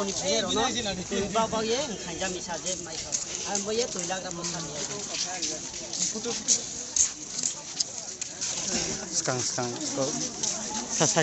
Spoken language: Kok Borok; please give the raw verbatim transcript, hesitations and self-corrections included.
Bak bak ye khainjak ni sa je mai kha. Ang bo ye twi lagra mo sa ni. Skang skang ko sa sa.